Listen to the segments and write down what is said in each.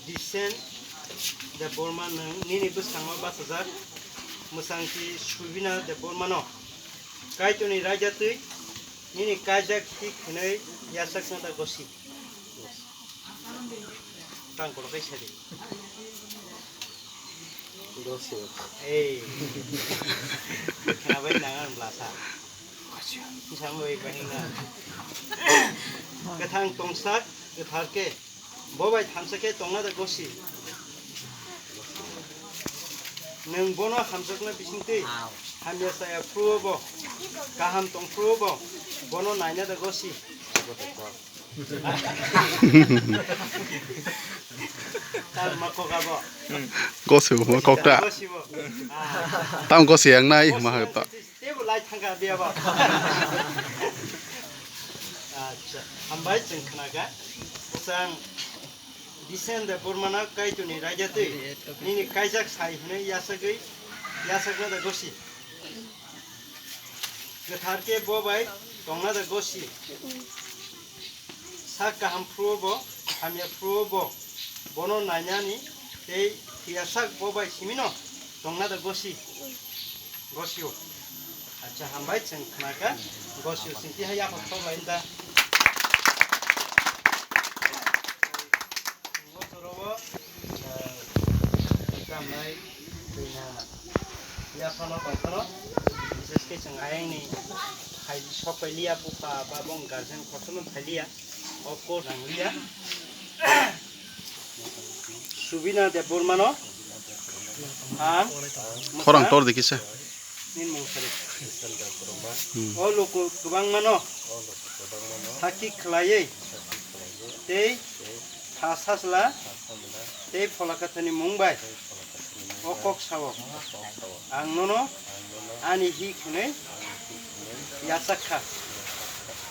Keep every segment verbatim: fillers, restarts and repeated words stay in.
Disen Debbarma nwng nini bwskango bachajak, mwsangchi Subina Debbarmano Kaitorni raida twi nini kaijak thik hwnwi yachakna da gosi. Tang kono kai sadi. Gosi. Ei. Khnabai nangan blasa. Sambai bahina. Kwthang tongsak, kwthar khe. Bo bai thamsa khe tongna da gosi. Nwng bono hamjakna bisingtwi hamya chaya phuru bo, kaham tong phuru bo, bono naina da gosi. Tal ma kok abo. Gosi bo, ma kok ta. Gosi bo. Ah. Tam gosi yang nai, ma ha ta. Tebo lai thangka biya ba. Acha, hambai chwng khnaka. Chwng Disen Debbarmano Kaitorni raida twi nini kaijak sai hwnwi yachagwi, yachakna da gosi. Kwthar khe bo bai tongna da gosi. Sak kaham phuru bo, hamya phuru bo, bono nainani tei phiya sak bo bai simino tongna da gosi. Gosio. Acha, hambai chwng khnaka. Gosio singti hai yapha thok lai da. Motorowo, eh, kamnai, twi na, yaphano tongphano, bises khe chwng ayangni hai sok pai liya, bupha ba bong guardian kotorno thai liya, o course ang liya. Subina Debbarmano ang khorang tor de kisa. Nin mung sari. Hmm. O luku kwbangmano sakhi khlaiwi tei pha sachla tei phola kwthani mung bai o kok sao. Ang nono ani hi hwnwi yachak kha.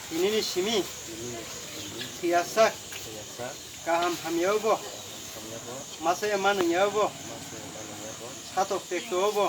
Tinini simi yachak kaham hamyao bo, masa ya manung yao bo, satok tekto bo,